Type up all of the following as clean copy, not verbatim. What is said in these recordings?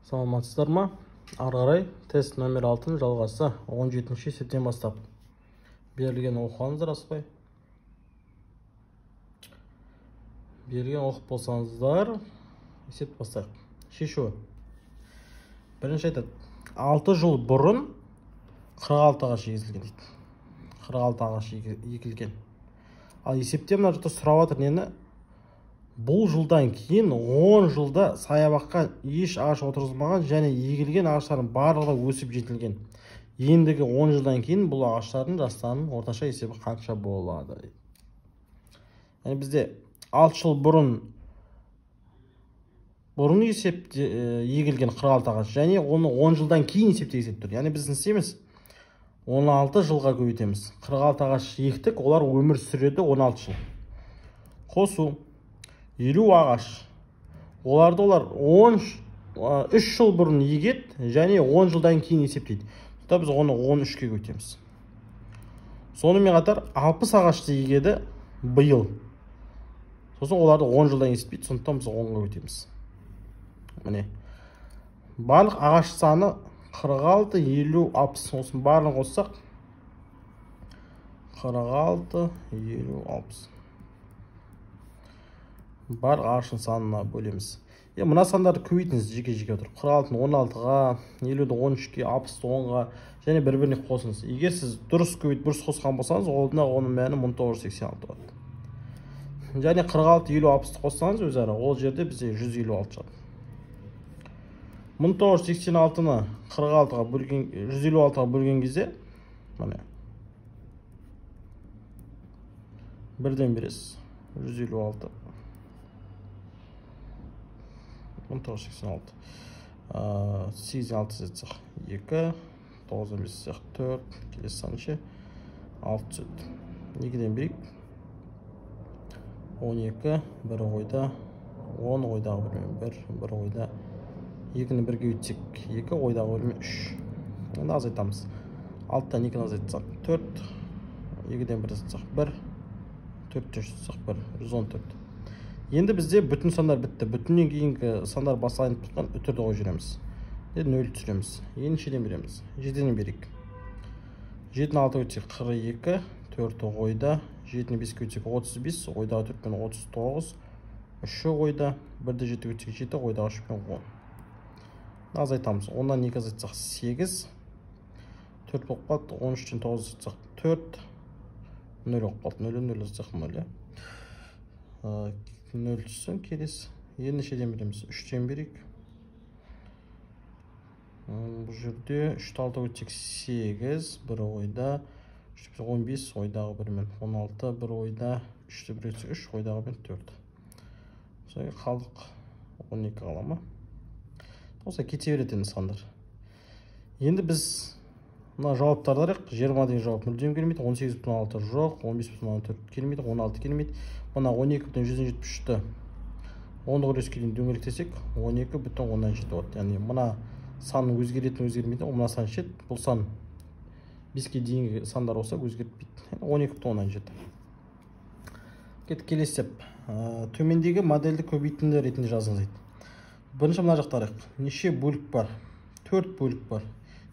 Саламатсыздар ма? Ары қарай тест номер 6-ның жалғасы 17 есептен бастап. Берілген оқығаныңыздар асықпай. Берілген оқып болсаңыздар, есеп бастайық. Шешуі. Бірінші айтады, 6 жыл бұрын 46 ағаш егілген дейді. 46 ағаш егілген. Ал есепте мына жақта сұрап жатыр нені? Бұл жылдан кейін 10 жылда саябаққа еш ағаш отырғызылмаған және егілген ағаштардың барлығы өсіп жетілген. Ендігі 10 жылдан кейін бұл ағаштардың жастарының орташа есебі қанша болады? Яғни бізде 6 жыл бұрын есепте егілген 46 ағаш және оны 10 жылдан кейін есепте есеп тұр. Яғни біз не істейміз? 16 жылға көбейтеміз. 46 ағаш ектік, олар өмір сүреді 16 жыл. Қосу 50 ағаш. Оларды олар 13 жыл бұрын егеді және 10 жылдан кейін есептейді. Сонда біз оны 13-ке көбейтеміз. Сонымен қатар 60 ағашты егеді биыл. Сосын оларды 10 жылдан есептейді, сондықтан біз 10-ға көбейтеміз. Міне. Барлық ағаш саны 46, 50, 60. Осының барлығын қоссақ 46, 50, 60. Барлық ағаштың санына бөлеміз. Мына сандарды көбейтіңіз жеке-жеке отырып. 46-ны 16-ға, 50-ді 13-ке, 60-ды 10-ға және бір-біріне қосыңыз. Егер сіз дұрыс көбейтіп, дұрыс қосқан болсаңыз, онда оның мәні 1986 болады. Және 46, 50, 60-ты қоссаңыз өзара, ол жерде бізде 156 шығады. 1986-ны 46-ға бөлген, 156-ға бөлген кезде, міне, бірден бересіз. 156. 1986. 8-ден 6 етсек 2, 9-дан 5 етсек 4, келесі сан неше? 6 түседі. 2-ден берейік. 12, 1 ойда, 10 ойдағы бірмен 1, 1 ойда. 2-ні бірге өтсек 2, ойдағы бірмен 3. Енді азайтамыз. 6-тан 2-ні азайтсақ 4, 2-ден 1 азайтсақ 1, 4-тен 3 азайтсақ 1, 114. Енді бізде бүтін сандар бітті. Бүтіннен кейінгі сандар басылайын тұтқан үтірді қойып жүреміз. Енді 0 түсіреміз. Енді нешеден береміз? 7-ден берейік. 7-ні 6 өтсек 42, 4-і ойда, 7-ні 5-ке өтсек 35, ойдағы 4 пен 39, 3-і ойда, 1-ді 7 өтсек 7, ойдағы 3 пен 10. Азайтамыз. 10-нан 2 азайтсақ 8, 4 болып қалды, 13-тен 9 азайтсақ 4, 0 болып қалды, 0-ден 0 азайтсақ 0. 0 түссін келесі. Енді нешеден береміз? 3-тен берейік. Бұл жерде 3-ті 6 өтсек 8, 1 ойда, 3-ті 15, ойдағы 1 мен 16, 1 ойда, 3-ті 1 өтсек 3, ойдағы 1 4. Содан қалдық 12 қала ма? Осылай кете береді енді сандар. Енді біз мына жауаптарды алайық. 20 деген жауап мүлдем келмейді, 18,6 жоқ, 15,4 келмейді, 16 келмейді. Мына 12,173-ті ондық үлеске дейін дөңгелектесек, 12,7 болады. Яғни мына сан өзгеретін өзгермейді, мына сан шет, бұл сан 5-ке дейінгі сандар болса өзгертпейді. 12,7. Кеттік келесі есеп. Төмендегі модельді көбейтінді ретінде жазыңыз дейді. Бірінші мына жақта алайық. Неше бөлік бар? 4 бөлік бар.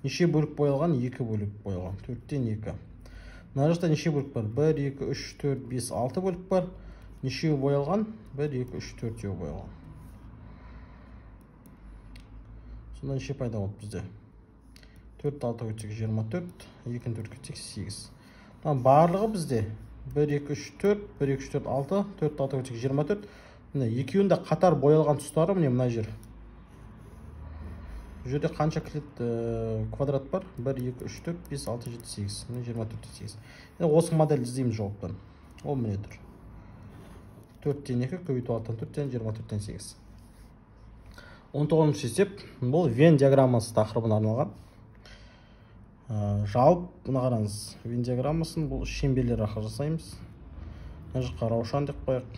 Неше бөлік боялған? 2 бөлік боялған. 4-тен 2. Мына жақта неше бөлік бар? 1, 2, 3, 4, 5, 6 бөлік бар. Нешеуі боялған? 1, 2, 3, 4-еуі боялған. Сонда неше пайда болды бізде? 4, 6 өтсек 24, 2, 4 өтсек 8. Мына барлығы бізде 1, 2, 3, 4, 1, 2, 3, 4, 6, 4, 6 өтсек 24. Міне екеуінде қатар боялған тұстары міне мына жер. Бұл жерде қанша квадрат бар? 1, 2, 3, 4, 5, 6, 7, 8. Міне 24, 8. Енді осы модельді іздейміз жауаптан. Ол міне тұр. 4-тен 2 көбейту 6-тан 4-тен 24-тен 8. 19-шы есеп. Бұл Венн диаграммасы тақырыбына арналған. Жалпы мына қараңыз, Венн диаграммасын бұл шеңберлер арқылы жасаймыз. Мына жаққа раушан деп қояйық.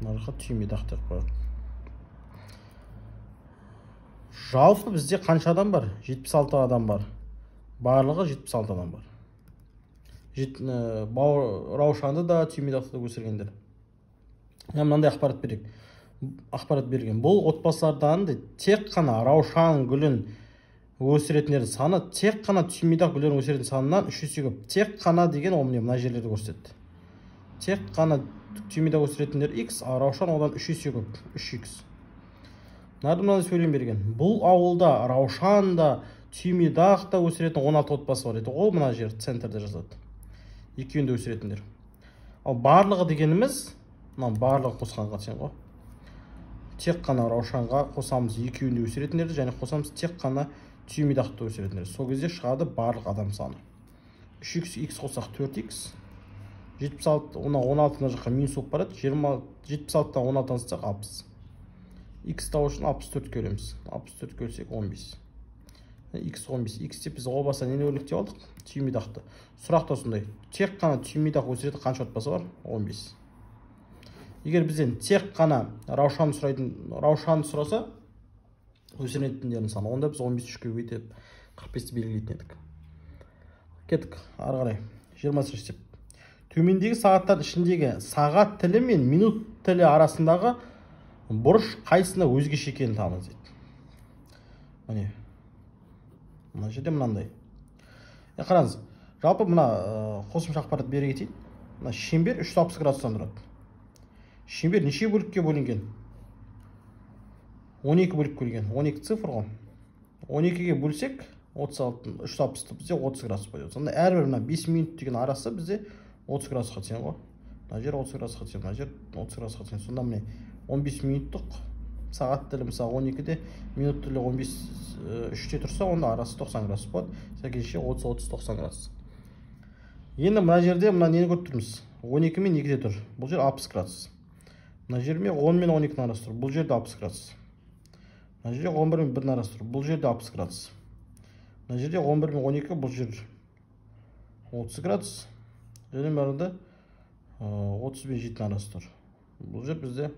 Мына жаққа түймедақ деп қояйық. Жалпы бізде қанша адам бар? 76 адам бар. Барлығы 76 адам бар. Раушанды да, түймедақты да өсіргендер. Мынандай ақпарат берейік. Ақпарат берген. Бұл отбасылардан тек қана раушан гүлін өсіретіндердің саны тек қана түймедақ гүлдерін өсіретін санынан 3 есе көп. Тек қана деген ол міне мына жерлерді көрсетеді. Тек қана түймедақ өсіретіндер x, а раушан одан 3 есе көп, 3x. Мынада сөйлем берген. Бұл ауылда раушан да түймедақ та өсіретін 16 отбасы бар еді. Ол мына жер центрде жазады. Екеуін де өсіретіндер. Ал барлығы дегеніміз, мына барлығы қосқанға тең ғой. Тек қана раушанға қосамыз екеуін де өсіретіндерді және қосамыз тек қана түймедақты өсіретіндерді. Сол кезде шығады барлық адам саны. 3x x қосақ 4x. 76, 16 мына жаққа минус болып барады. 76-тан 16-дан алсақ 60. X табу үшін 64-ке бөлеміз. 64-ке бөлсек 15. X 15. X деп біз о баста нені өрнектеп алдық? Түймедақты. Сұрақ та сондай. Тек қана түймедақ өсіретін қанша отбасы бар? 15. Егер бізден тек қана раушан сұраса, өсіретіндердің саны, онда біз 15 3-ке көбейтіп 45-ті белгілейтін едік. Кеттік, ары қарай. 20 есеп. Төмендегі сағаттар ішіндегі сағат тілі мен минут тілі арасындағы бұрыш қайсысына өзгеше екенін табыңыз дейді. Міне. Мына жерде мынандай. Қараңыз, жалпы мына қосымша ақпарат бере кетейін. Мына шеңбер 360 градустан тұрады. Шеңбер неше бөлікке бөлінген? 12 бөлікке бөлінген. 12 цифр ғой. 12-ге бөлсек, 36, 360-ты бізде 30 градус болады. Сонда әрбір мына 5 минут деген арасы бізде 30 градусқа тең ғой. Мына жер 30 градусқа тең, мына жер 30 градусқа тең. Сонда міне 15 минуттық сағат тілі мысалы 12-де, минут тілі 15 3-те тұрса, онда арасы 90 градус болады. Сәйкесінше 30 30 90 градус. Енді мына жерде мына нені көріп тұрмыз? 12 мен 2-де тұр. Бұл жер 60 градус. Мына жерде 10 мен 12-нің арасы тұр. Бұл жерде 60 градус. Мына жерде 11 мен 1-нің арасы тұр. Бұл жерде 60 градус. Мына жерде 11 мен 12, бұл жер 30 градус. Және мынада 30 мен 7-нің арасы тұр. Бұл жер бізде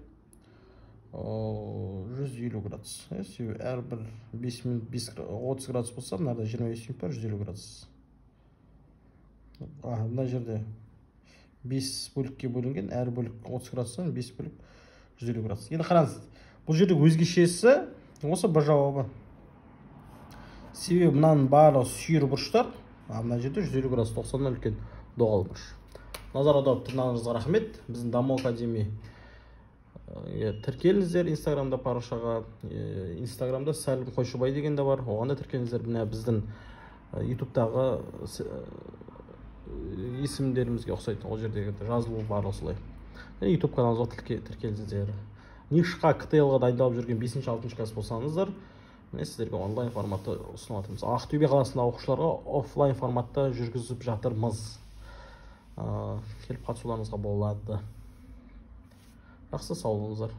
150 градус. Себебі әрбір 5 минут 30 градус болса, мынада 25 минут бар, 150 градус. Мына жерде 5 бөлікке бөлінген, әр бөлік 30 градустан 5 бөлік 150 градус. Енді қараңыз, бұл жерде өзгешесі осы бір жауабы. Себебі мынаның барлығы сүйір бұрыштар, а мына жерде 150 градус 90-нан үлкен доғал бұрыш. Назар аударып тыңдағаныңызға рахмет. Біздің Даму Академи тіркеліңіздер Инстаграмда парақшаға, Инстаграмда Сәлім Қойшыбай деген де бар, оған да тіркеліңіздер. Міне біздің Ютубтағы есімдерімізге ұқсайды, ол жердегі жазылу барлығы солай. Ютуб каналымызға тіркеліңіздер. Нишқа КТЛ-ға дайындалып жүрген 5-6 класс болсаңыздар, міне сіздерге онлайн форматта ұсынып жатырмыз. Ақтөбе қаласындағы оқушыларға офлайн форматта жүргізіп жатырмыз. Келіп қатысуларыңызға болады. Жақсы, сау болыңыздар.